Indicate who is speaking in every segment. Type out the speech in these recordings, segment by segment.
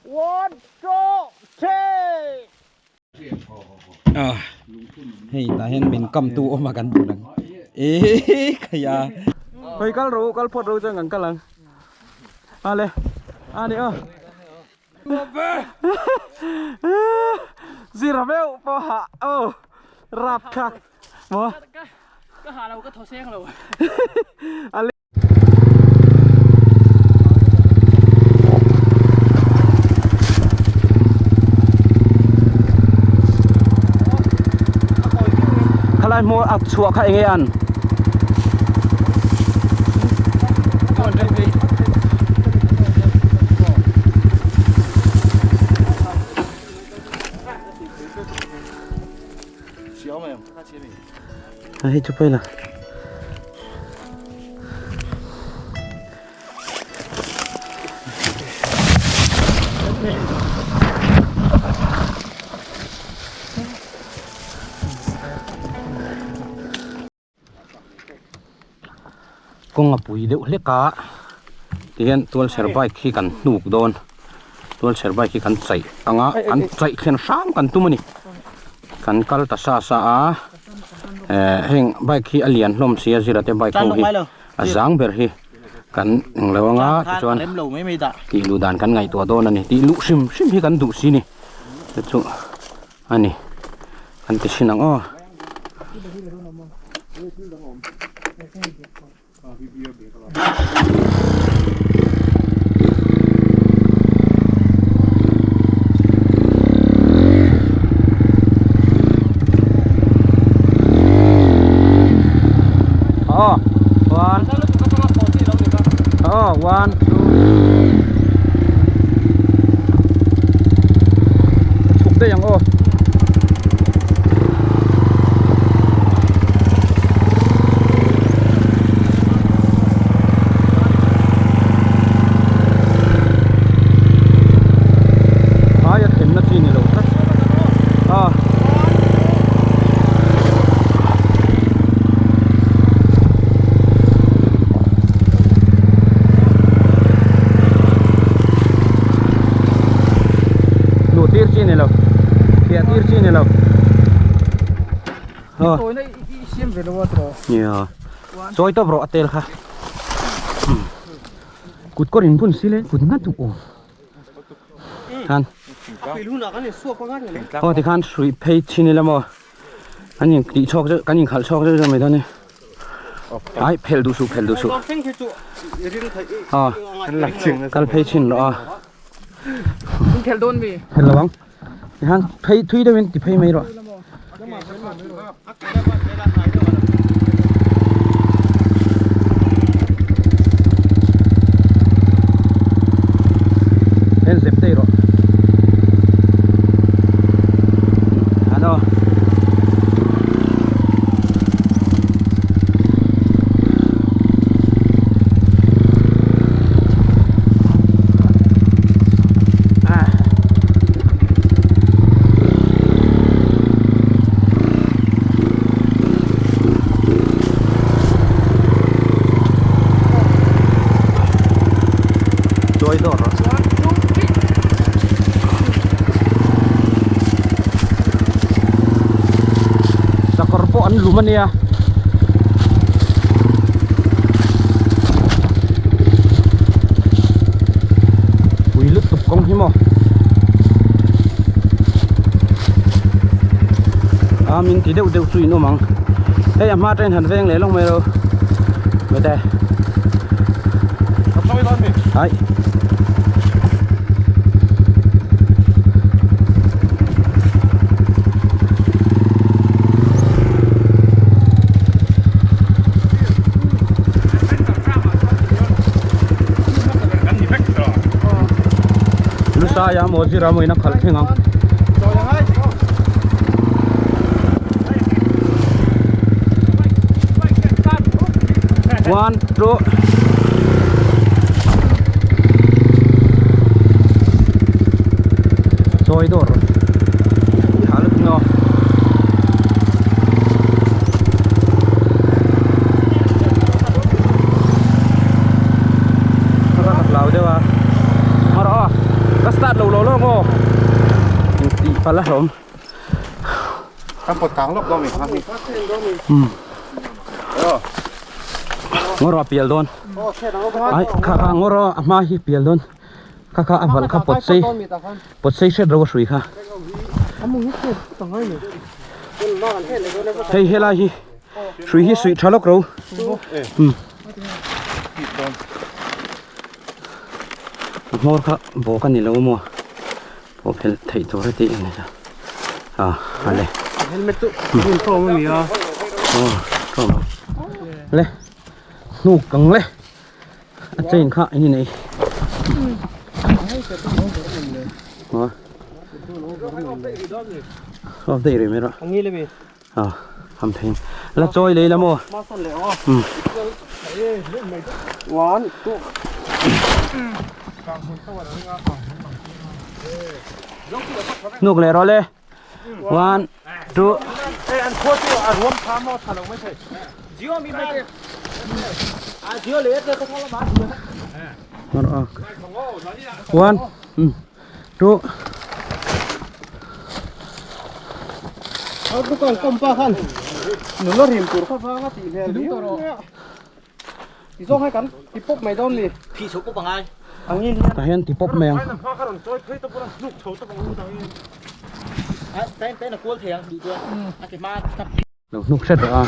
Speaker 1: One, two, three.
Speaker 2: Ah, hei tah hian min kam tu awm a kan duh ang eh khaia hei kal ro kal phawt ro chuan kan kal ang ale ani aw zira meuh pawh hah aw rap thlak maw
Speaker 1: ka ha lo ka thaw seng lo
Speaker 2: Khalai hmuh a chhuah kha enge an? Hei chu pawi la. Kawng a pui deuh hlek a tihian tual chher bike hi kan hnuk dawn tual chher bike hi kan chaih ang a kan chaih thlen hram kan tum a ni kan kal ta sa sa a eh heng bike hi a lian hlawm si a zira te bike ho hi a zang ber hi kan englo anga tichuan tih luh dan kan ngaihtuah dawn a ni tih luh hrim hrim hi kan duh si ni te chu a ni kan ti thin ang aw. Aw one aw one two chhuk daih ang aw. Aia thlenna chi ni lo tlat a. Luh tir chi ni lo thiah tir chi ni lo. Nia chawi tawp rawh a tel kha kut kawr in bun si le kut ngat duh awm khan aw tikhan hrui phei thin ila maw an in tih chhawk zeuh kan inkhalh chhawk zeuh zeuh mai dawn a ni ai phelh duh suh phelh duh suh aw kal phei chhin rawh a phelh lo ang. Tikhan phei thui deuhin ti phei mai rawh. Heng zep daih rawh. Ano. Chawi dawr rawh. Sakawr pawh an lum ania. Pui lutuk kawng hi maw a min ti deuh deuh chu in awm ang hei a hma atangin han veng leh lawng mai lo mate hai Lusaia maw zira maw in a khalh thleng ang. One, two. Chawi dawr. Tha lutuk maw. Ka hlau deuh a. Hmar aw. start lo lo lo maw tih palh a hlawm.
Speaker 3: Kan pawt kang lawk dawn mi kha hi.
Speaker 2: Um. Ngawr a pial dawn. Ai kha kha ngawr a hma hi pial dawn. Kha kha a valh kha pawt sei pawt sei hret ro a hrui kha. Hei helai hi hrui hi suih tha lawk ro. Um. A hmawr kha bawk a ni lo maw pawh phelh theih tur a tih a ni ta a a le
Speaker 3: helmet chu hun tlawm a ni a
Speaker 2: aw tlawm ang le hnuk kang le a chain kha eng nei aw aw dei rih mai rawh a ham thei la chawi lei la maw um hnuk leh rawh le one two one two
Speaker 3: dukan kawmpa khan nula rim tur kha vang a tih hmel viau mai a ti zawng hai kan ti pawp mai dawn ni
Speaker 1: phi chho pawp angai
Speaker 3: angin hian
Speaker 2: tah hian ti pawp mai ang lo hnuk hret rawh a.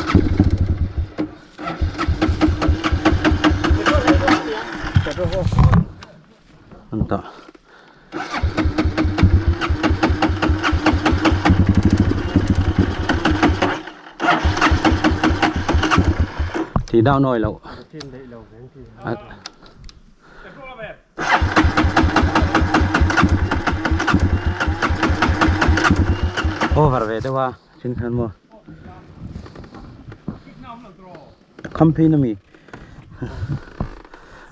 Speaker 2: An tah. Thì đau nồi lậu. Over ve deuh a chin khan maw. Kham phei na mi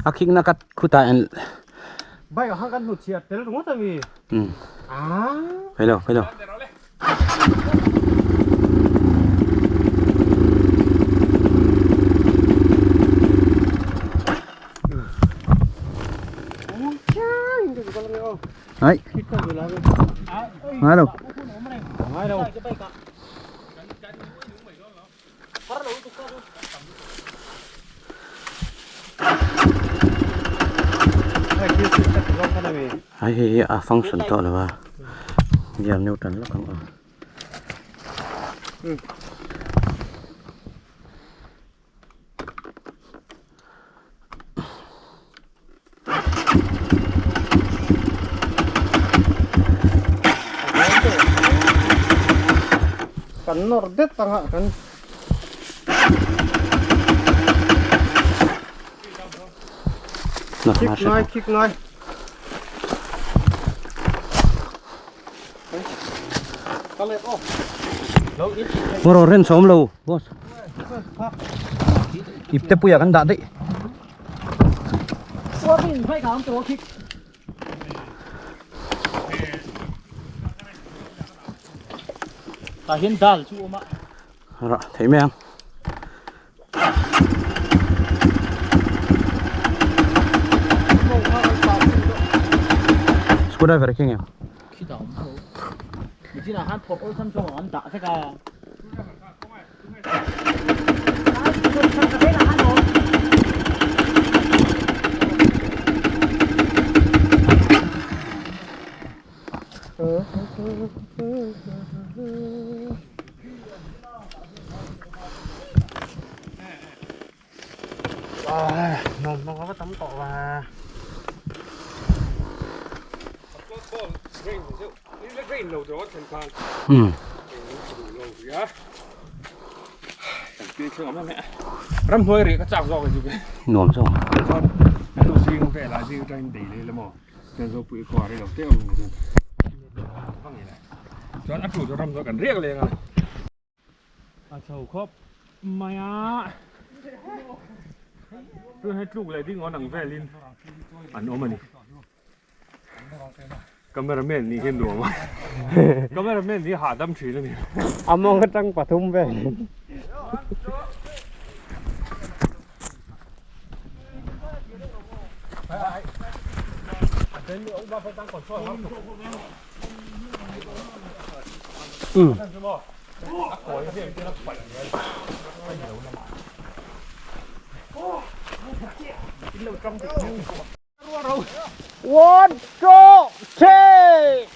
Speaker 2: a khik na kat khutah en
Speaker 3: bike ah khan kan hnut chhiat tel ringawt a mi
Speaker 2: um phei lo phei lo ai ngai lo
Speaker 3: ngai lo
Speaker 2: Ai hei hi a function tawh lo a diam neutral lawk ang aw.
Speaker 3: Kan nawr det anga kan Kick ngai kick ngai
Speaker 2: Ngawr ren sawm lo boss ip te puia kan dah daih
Speaker 1: Tah hian dal chu awm a.
Speaker 2: Rah thei mai ang. Screwdriver khi nge?
Speaker 1: Khi ta awm tho. Nichinah khan phawrh awlsam zawng an dah vek a.
Speaker 2: Um nuam zawk
Speaker 1: A chho khawp mai a tun hei tluk leh ding awn ang velin an awm a ni camera man nih hi nuam a camera man hi hahdam thin a ni
Speaker 3: a mawng atang pathum vel One, two, three.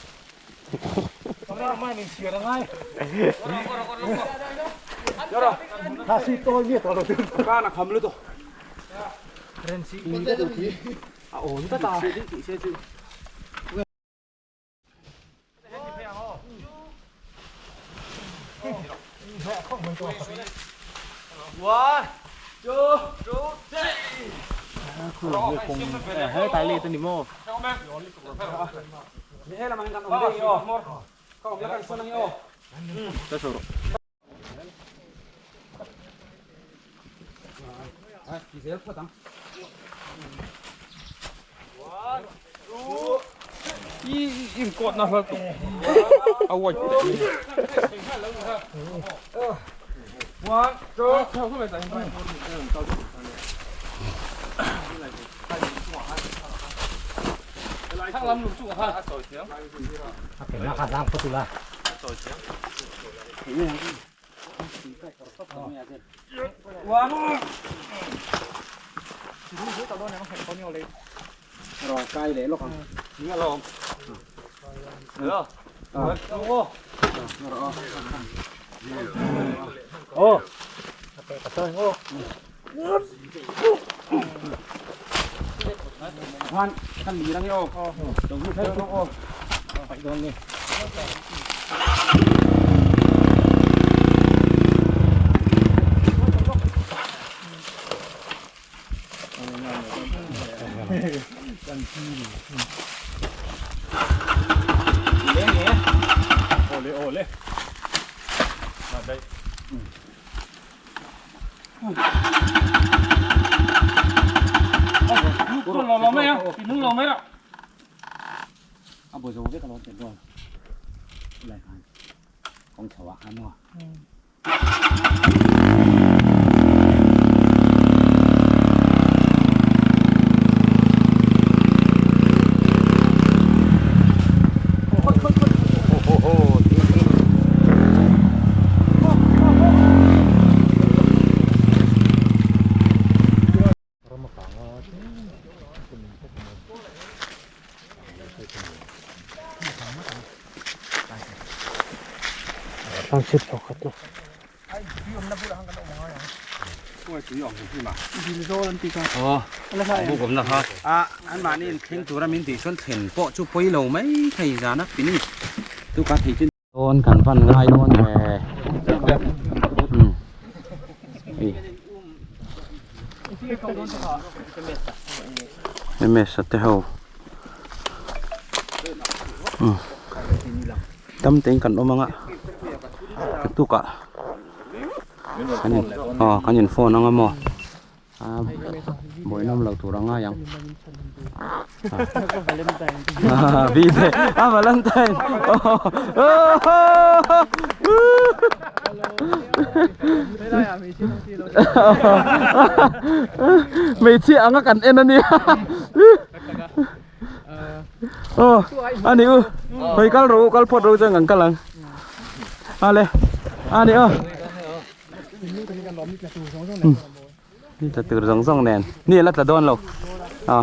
Speaker 2: Anmahni in thleng tura min tih chuan thlen pawh chu pawi lo mai thei zan a pin tu ka thei chu dawn kan van ngai dawn ve ms te ho tam te in kan awm anga tukah kan in aw kan in phone anga maw a buai nawm lo tur a ngai ang Valentine a Valentine hmeichhia anga kan en ania aw ani u hawi kal rawh u kal phawt rawh u chuan kan kal ang ale ani aw. Ni tla tur zawng zawng nen ni a la tla dawn lo a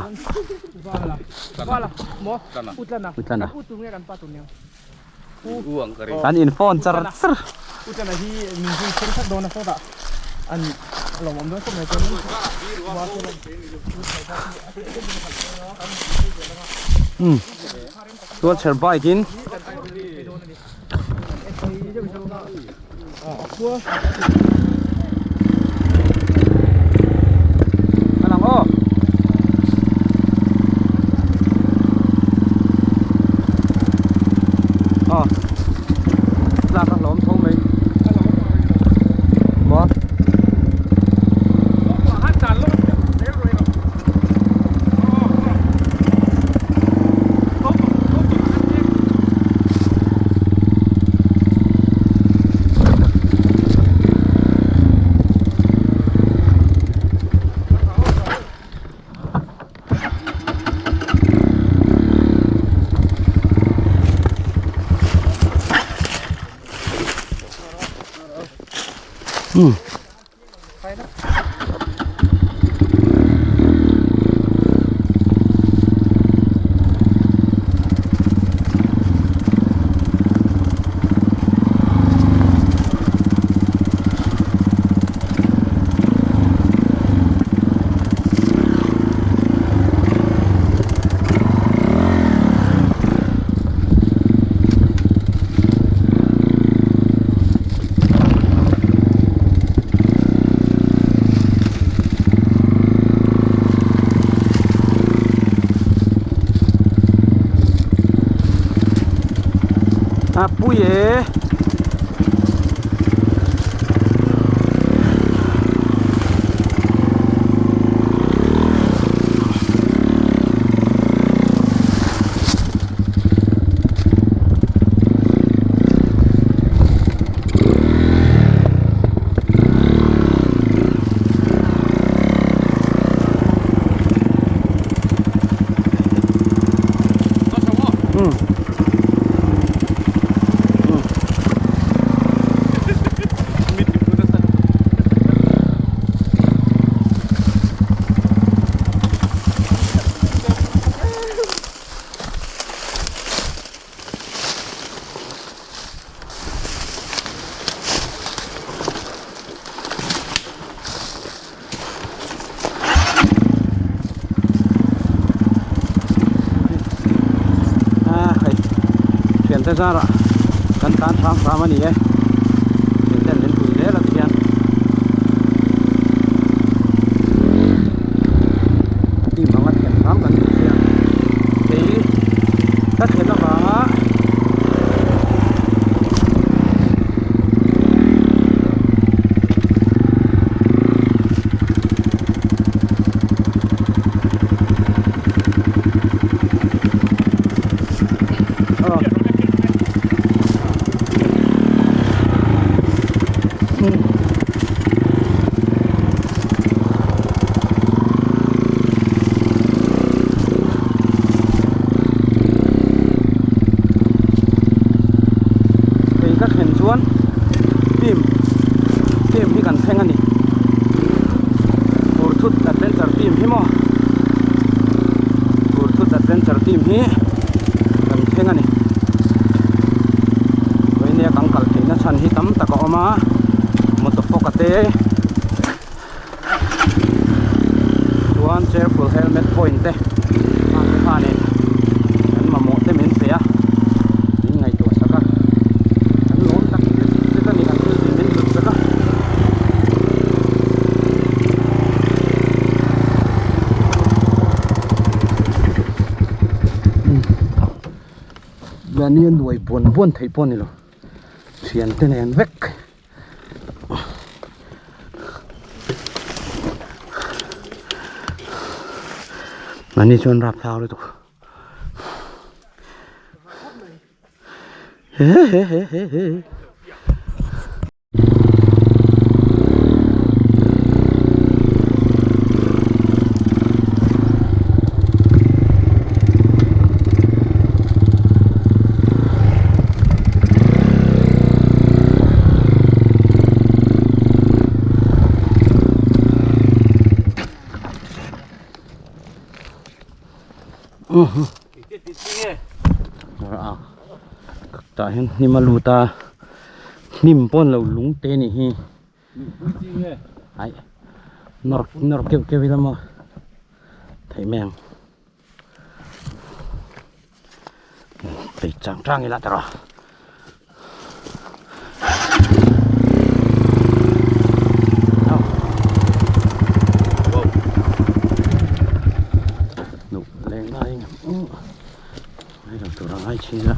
Speaker 2: utlana an in phone char char um tualchher bike in. Umm. A pui e. A hei thiante zarah kan tan hram hram a ni e thianten min pui zel a tihian team anga thlen hram kan duh sia kei ka thlen avanga Kei ka thlen chuan team team hi kan thleng a ni Burthut adventure team hi maw Burthut adventure team hi kan thleng a ni Vainia kan kal theihna chhan hi tam tak a awm a motor pawh te. Chuan careful helmet point te hang te khanin kan mamawh te min pe a min ngaihtuah sak a kan lawm tak zet zet a ni kan thil tih min hlut sak a. Mahni a nuai buan buan theih pawh a ni lo thiante nen vek. Mahni chuan rap thau lutuk he he he he he. Tah hian hnim a lut a hnim pawh an lo lung te a nih hi aih nawr nawr keuh keuh ila maw theih mai ang. Tui chang chang ila tawh a leng lai ngai lo tur a ngai thin a.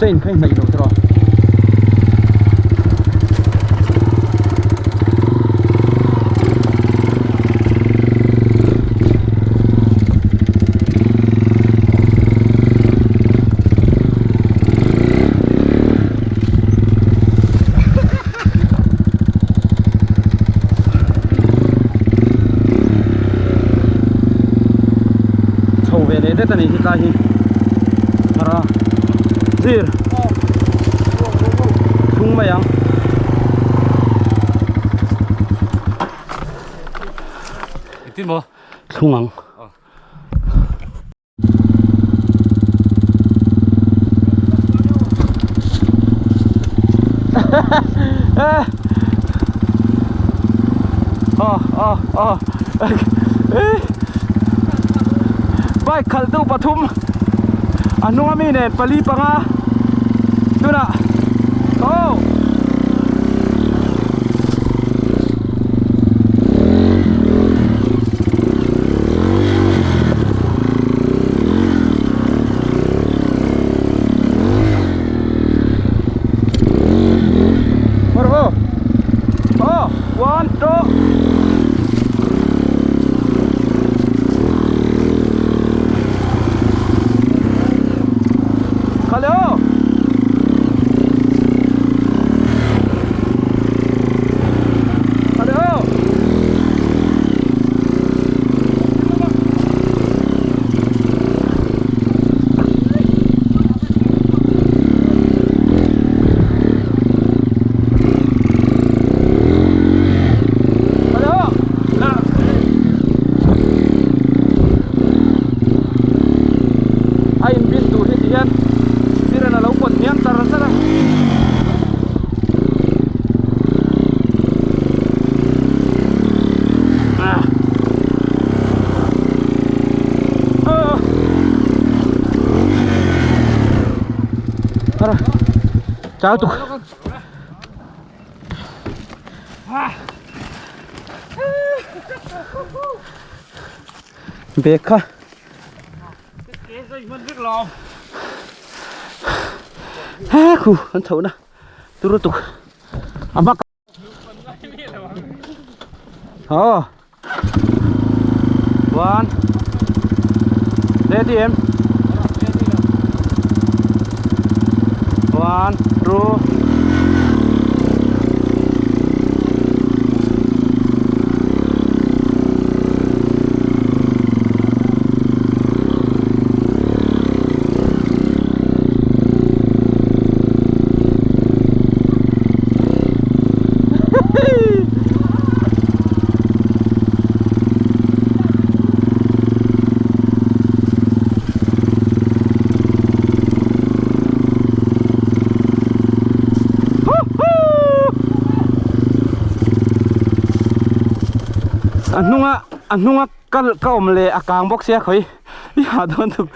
Speaker 2: Chain kha hnaih lo tawh. det a ni hetlai hi ara zir thlung mai ang.
Speaker 1: Engtin maw?
Speaker 2: Thlung ang. Oh, oh, oh. Bike khalh tu pathum a hnung ami nen pali panga tunah oh Oh, one, two. Hello. Hello. Hello. A inbin tur hi ti hian siren a lo pawt hniam char char a. Chào tục. Bag kha. Ha khu an chho na. Turu tuk. A hma Oh. One. Ready em. One, two. A hnunga a hnunga kal ka awm leh a kang bawk sia khawi i ha dawn thuk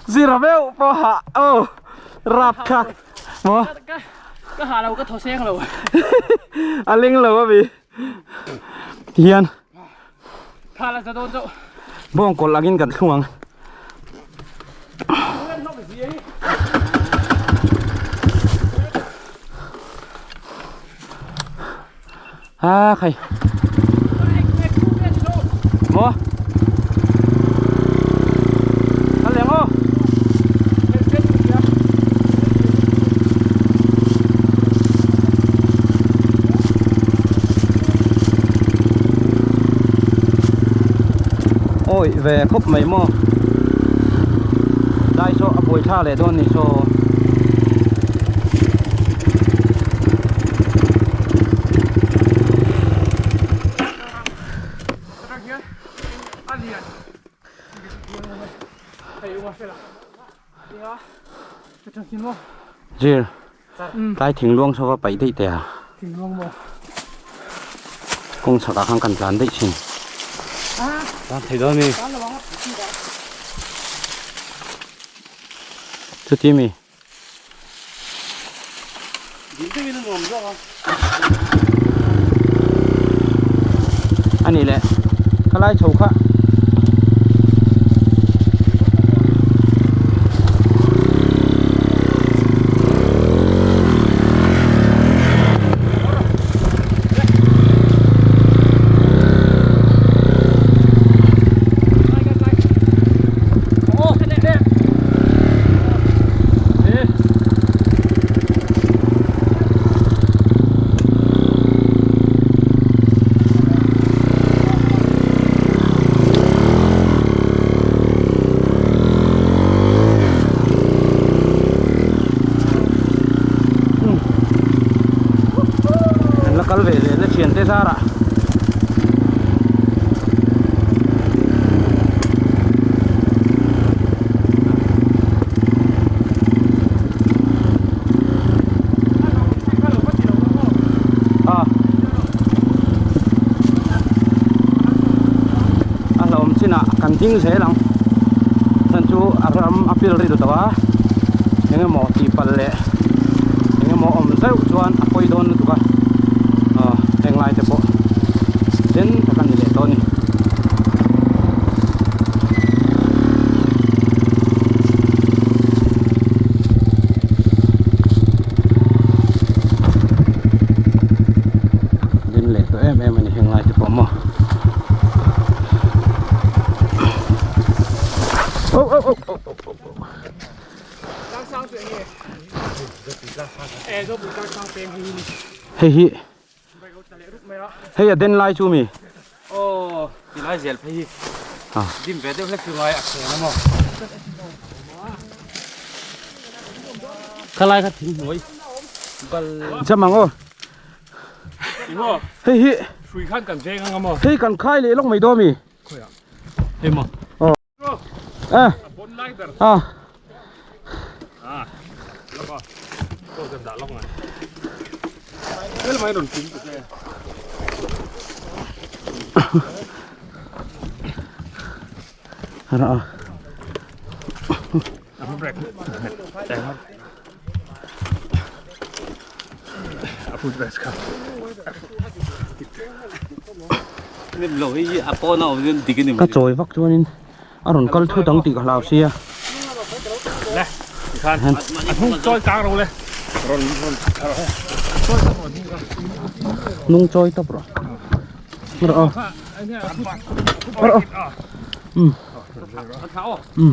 Speaker 2: zira meuh pawh ha aw rap thlak maw
Speaker 3: ka ha lo ka thaw seng lo
Speaker 2: a leng lo a mi tihian
Speaker 3: tha la za dawn chauh
Speaker 2: bawng kawlh angin kan thlung ang a khai maw a leng aw ôi về khúc mấy mò đây số buổi tha lệ đôn này số Zir tlai thingluang saw a paih daih teh a kawng chhakah khan kan tlan daih thin
Speaker 1: Tlan thei dawn mi
Speaker 2: chuti mi A nih leh ka lai chho kha. te zarah. A hlauhawm chinah kan ding zel ang chhan chu a ram a pil ril tawh a eng emaw tih palh leh eng emaw awm zeuh chuan a pawi dawn lutuk a aw heng lai te pawh then tak a ni leh tawh a ni. Din leh tawh em em a ni heng lai te pawh maw. Oh oh oh oh oh oh oh. Hei hi hei a den lai chu mi
Speaker 1: aw ti lai zel phei hi dim ve deuh hlek chu ngai a khen a maw
Speaker 2: khalai kha thing hnuai bal cham ang aw hei hi
Speaker 1: hrui khan kan veng ang a maw
Speaker 2: hei kan khai leh lawk mai dawn mi
Speaker 1: hei maw
Speaker 2: Eh. Ah. Ra. Ka chawi vak chuanin a rawn kal thut ang tih ka hlau sia. Nung chawi tawp rawh. Rawh aw. Rawh aw. Um. Um.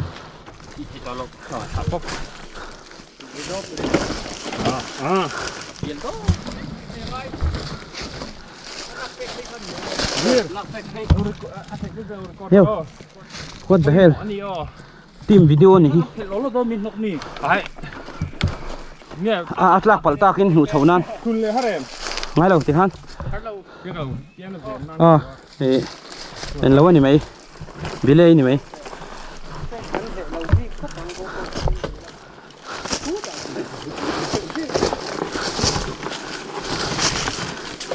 Speaker 2: Yo, what the hell? Team video ni hi. A a tlak palh takin hmuh chhoh nan. Ngai lo ti khan. A eh en lo a ni mai. Delay ni mai.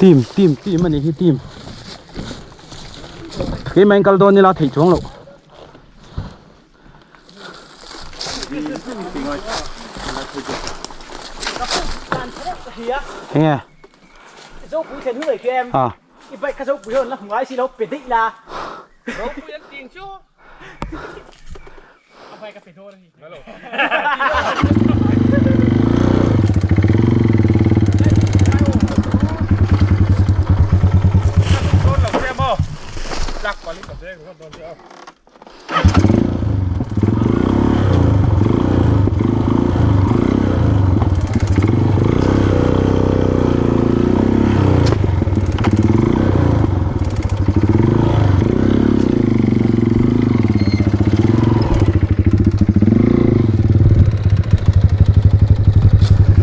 Speaker 2: Team team team a nih hi team. Keimah in kal dawn ila theih chuang loh. Enge? À.
Speaker 3: I bike kha zopui ho an la hmu ngai si lo pe daih la.
Speaker 1: Ropui an ting chu. A bike a pe dawn a ni.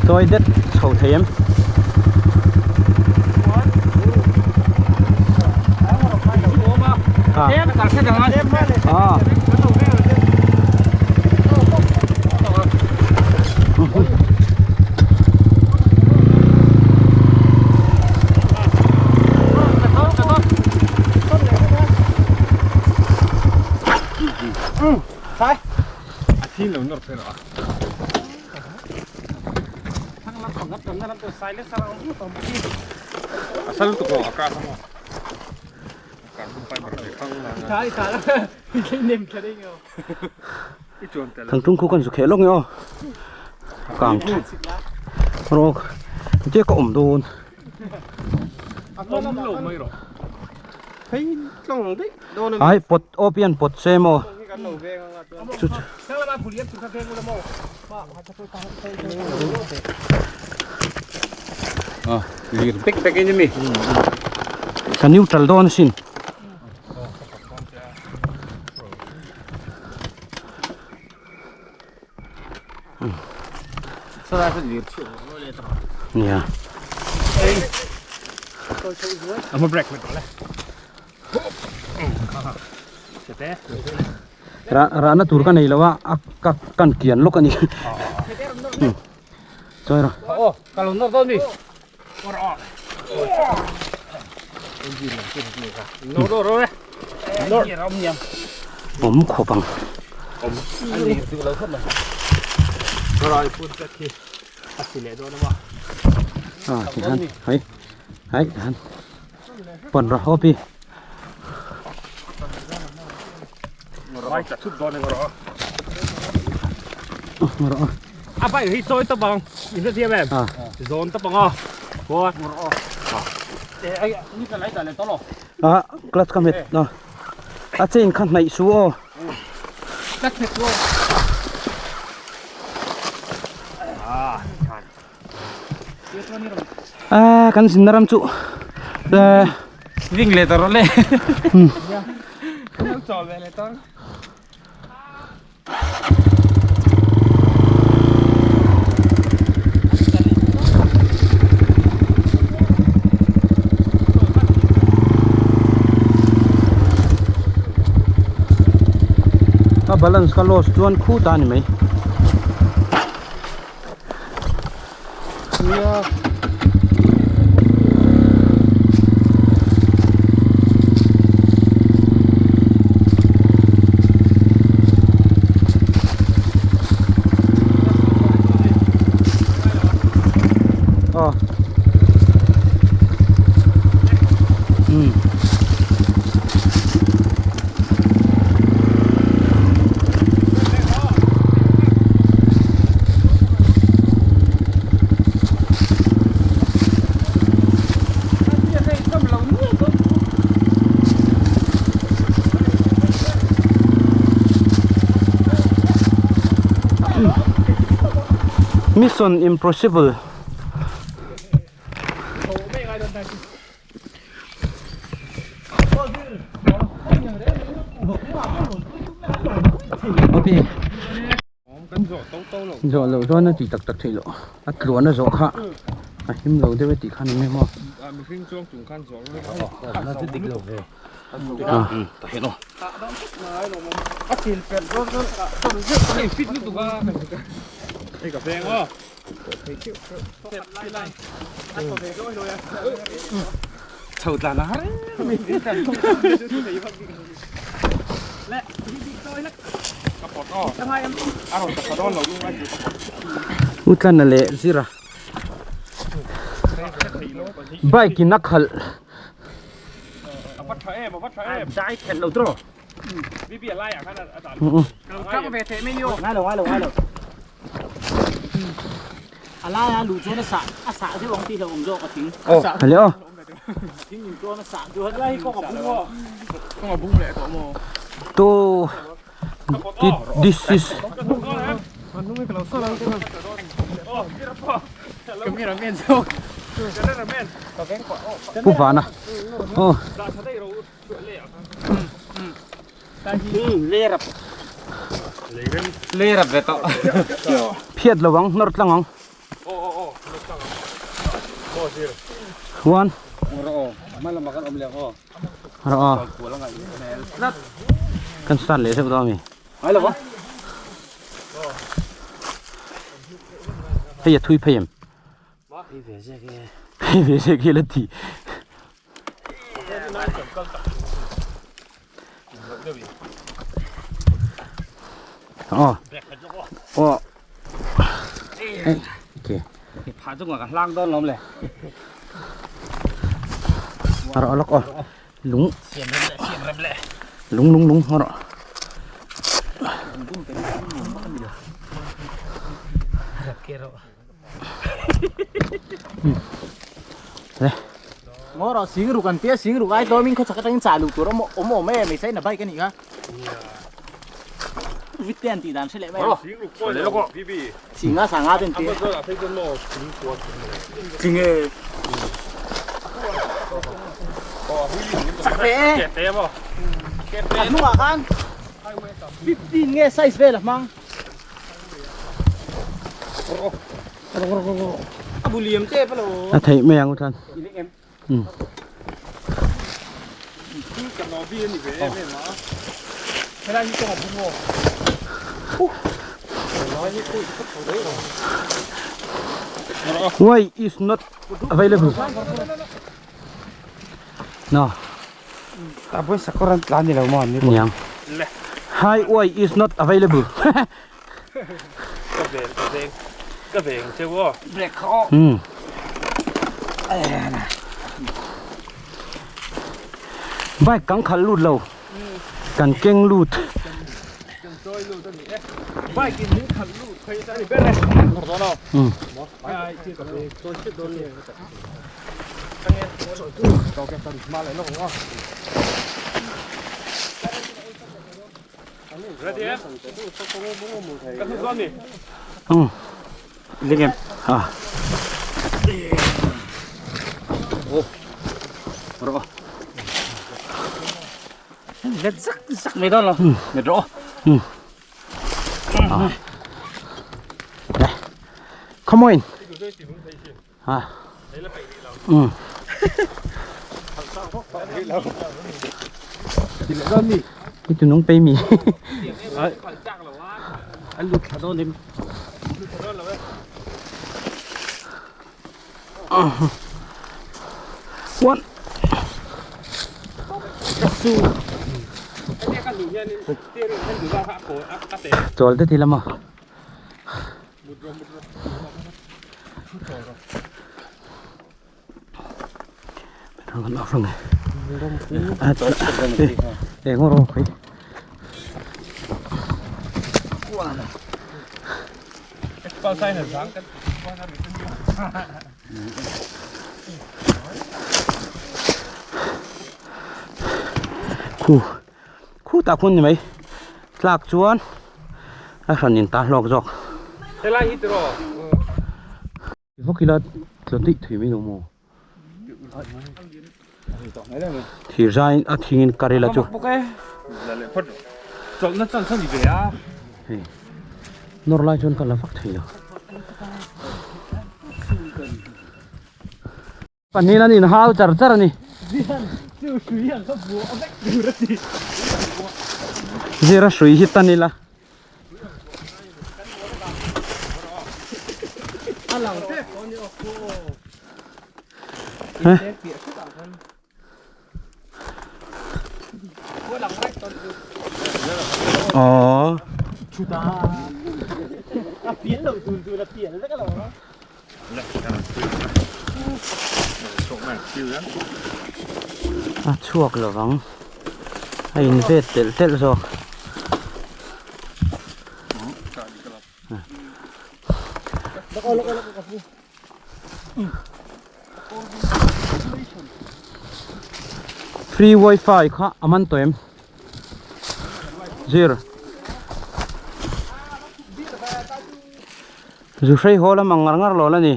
Speaker 2: Tawi det chho thei em? À. À. Thangtung khu kan zu kheh lawk nge aw kang rawk te ka awm dawn ai pot awp hian pot se maw chu chu Ka neutral dawn asin. Nia. Rah rahna tur ka nei lo a a ka kan kian lawk a ni chawi rawh
Speaker 1: aw ka lo nawr dawn mi
Speaker 2: awm khawp ang ah tihian hei hei tihian pawn rawh haw pi rawh
Speaker 1: a bike hi chawi tawp ang in hrethiam em zawn tawp ang aw
Speaker 2: a clutch ka hmet a a chain kha hnaih su aw a kan zinna ram chu eh
Speaker 1: ding leh ta rawh le
Speaker 2: Ka balance ka loss chuan khu ta ni mai. Aw. Hmm. Mission Impossible. Ok. Zawh loh chuan a tih tak tak theih loh. A tluan a zawh kha a him lo deuh e tih kha ni mai maw. U Tlana leh Zira bike in a khalh Hale aw. To this is Pu Vana aw. Phiat lo ang hnawr tlang ang. One. Rawh aw. Kan start leh zeuh dawn a mi. Hei a thui phei em? Phei ve zek e la ti. Aw. Aw. Okay. Rawh lawk aw. Lung. Lung lung lung rawh.
Speaker 3: Ngaw rawh sing ruk an tia sing ruk ai tlawmin khawchhak atangin chah luh tur awm awm awm e mai sain a bike a nih kha vit te an tih dan hre leh mai ang singa sanga te an tia tinge chak ve e a hnungah khan 15 nge size vel a hmang
Speaker 2: A theih mai ang u tlan. Why is not available? No.
Speaker 1: Ta pawh sakawr an tlan ni lo maw an ni
Speaker 2: Niang. Highway is not available.
Speaker 1: Ka veng ka veng ka veng cheu aw.
Speaker 3: Break kha aw.
Speaker 2: Hmm. Bike kan khalh lut lo. Kan keng lut.
Speaker 1: Kan chawi lut a ni e. Bike in min khalh lut phei ta ni ber e.
Speaker 2: Hmm. Hmm.
Speaker 1: Lingem.
Speaker 2: Ah. Oh. Ro.
Speaker 1: Let zak zak mai dawn lo.
Speaker 2: Let ro. Hmm. Ah. Come on. Ha. Ừ. Cái tụi nó bay mì.
Speaker 1: An lut thla dawn em.
Speaker 2: One. Chawl te thil a maw. Khu khu tak hun ni mai tlak chuan a hran in ta hlawk zawk.
Speaker 1: Helai hi tiraw.
Speaker 2: Vawk ila tlawn daih thui mai lo maw? Thir zai a thing in kar ila chu.
Speaker 1: Chawlhna chan sawn i ve a.
Speaker 2: Hei nawr lai chuan ka la vak thei lo. Pahnih an inhau char char a ni. Zira hrui hi tan ila. Aww. A chhuak lovang a in vet telh telh zawk. Free wifi kha a man tawh em? Zir. Zu hrei haw lam ang ngar ngar lo la ni.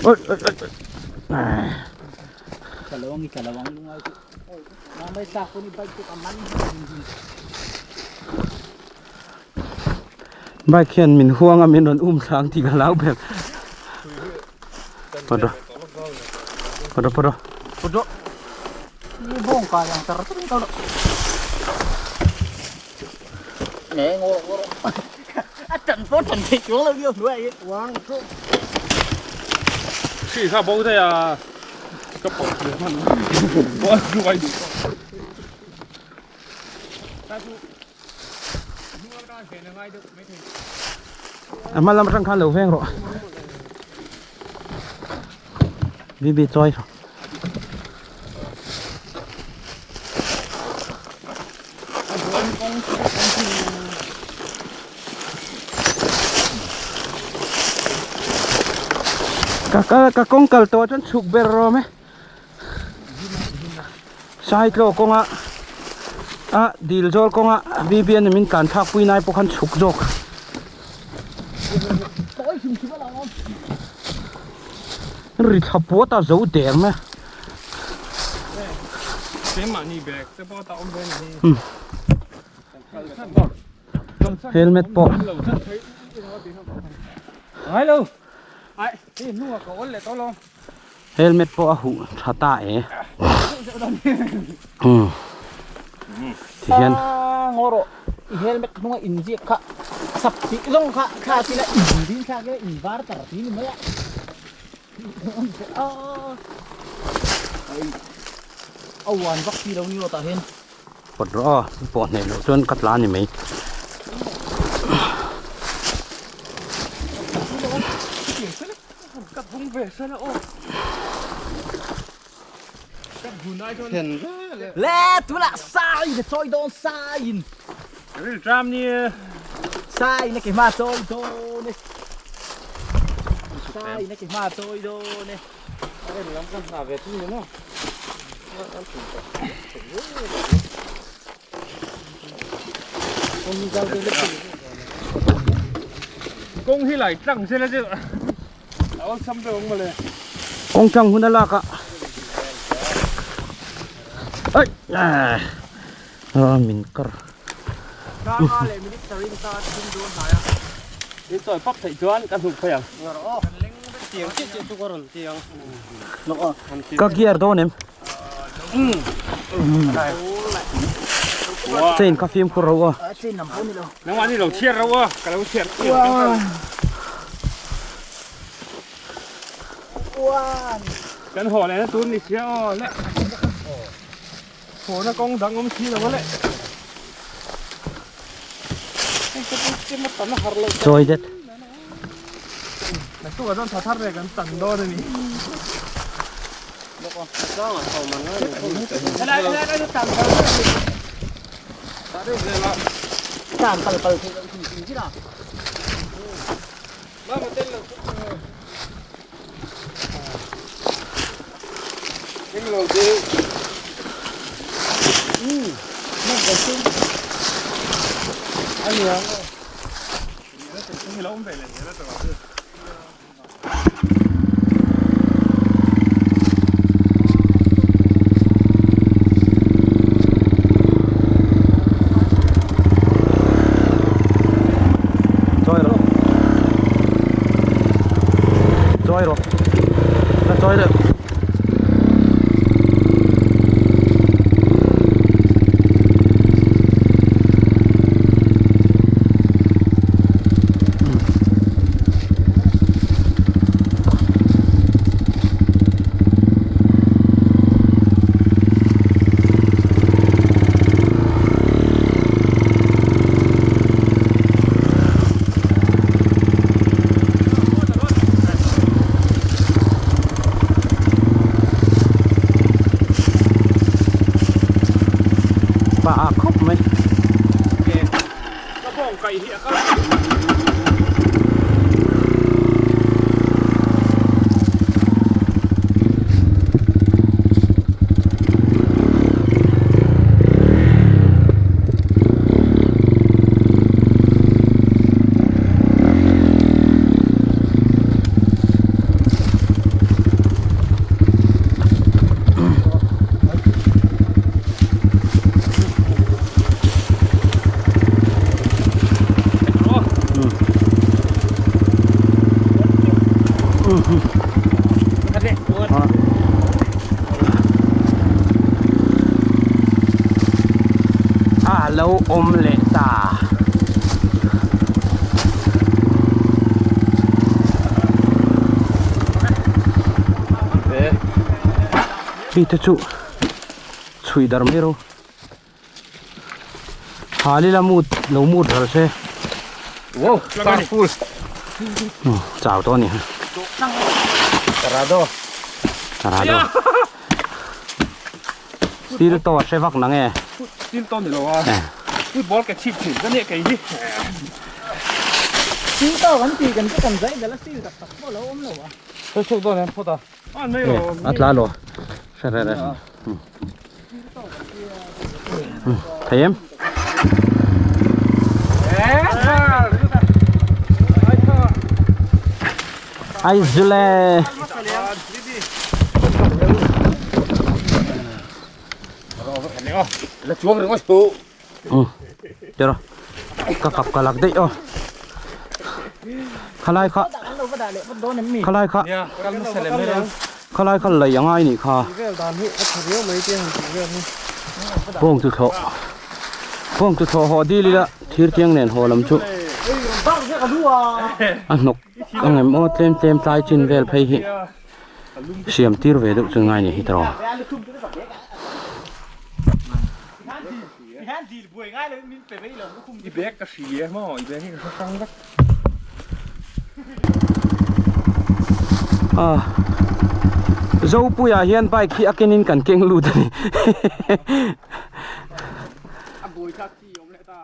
Speaker 2: Oi oi oi. Bike hian min huang a min rawn um thlang tih ka hlau ber. Pawt rawh. Pawt rawh pawt rawh.
Speaker 3: Pawt rawh. Ni bawng kai ang tar tar kal rawh. Nè ngô ngô. A trận phố trận thịt xuống lâu nhiêu nữa vậy.
Speaker 1: Wang chu. Khi kha bo thei a. Ka pawh thei hman. Bo chu ai duh. Ta chu.
Speaker 2: A hma lam atang khan lo veng rawh bibi chawi rawh ka ka ka kawng kal tawh chuan chhuk ber rawm e Saitlaw kawnga a dil zawl kawnga BBN in min tlan thlak pui nai pawh khan chhuk zawk. Ri thla puat a zo der mai a. Helmet pawh. Helmet pawh a huh tha ta e. Umm. Ti hian.
Speaker 4: Ngaw rawh i helmet hnunga inziak kha sap tih zawng kha thlak ila in ding thlak ila in var tar ti ni mai a. A uan vak si lo ni aw tah hian.
Speaker 2: Pawt rawh aw, i pawh hneh loh chuan ka tla ni mai.
Speaker 4: Le tunah saiin a chawi dawn saiin.
Speaker 1: Rilṭam ni.
Speaker 4: Saiin a ke hma chawi dawn e. Saiin a ke hma chawi dawn e.
Speaker 1: Kawng hi lai tlang se la chu a awlsam deuh ang mawle.
Speaker 2: Kawng tlang hun a lak a. Ai ah min kar.
Speaker 3: Darma leh Minister in ta thim dawn hnai a.
Speaker 1: I chawi pap theih chuan ka hnuk phei ang.
Speaker 3: Kan leng vek tiang chiah chiah chu ka rawn ti ang.
Speaker 2: Ka gear dawn em? Chain kha fimkhur ro a.
Speaker 1: Nangmah ni lo chhiar ro a, ka lo chhiar chiang. Kan haw leh na tur ni sia aw le. Haw na kawng dang awm si lo a le.
Speaker 2: Chawi det.
Speaker 1: Naktukah chuan tha thar leh kan tan dawn a ni.
Speaker 2: Chawi rawh Chawi rawh La chawi deuh Pa a khawp mai.
Speaker 1: Ka bawng kaih hi a kal.
Speaker 2: A lo awm leh ta. Mi te chu chhui dar mai ro. Hal ila mut lo mut ral se.
Speaker 1: Wow, star full.
Speaker 2: Chau tawh a ni.
Speaker 1: Tarado.
Speaker 2: Tarado. Steel to a hre vak nang e.
Speaker 1: Steel to ni lo a. Football ke chhip thin ka nia kei hi.
Speaker 4: Steel to kan tih kan chu kan zai dal a steel tak tak pawh a lo awm lo a.
Speaker 1: Sawi chhuak dawn em phawt a.
Speaker 2: A tla lo. Hre re re. Thei em? Ai zule.
Speaker 1: La chuang ringawt chu.
Speaker 2: Tiro. Ka kap ka lak daih aw. Khalai kha khalai kha khalai kha lei angai nih kha. Bawng chu thlawh bawng chu thlawh haw dil ila thir tiang nen haw lam chu a hnawk ang em aw tlem tlem tlai chin vel phei hi siam tir ve deuh chu ngai ni hi tawh.
Speaker 1: I bag ka hri e maw i bag hi ka hre hrang vek.
Speaker 2: Ah Zopuia hian bike hi a kenin kan keng lut a ni.
Speaker 1: A buai thlak chi awm leh ta.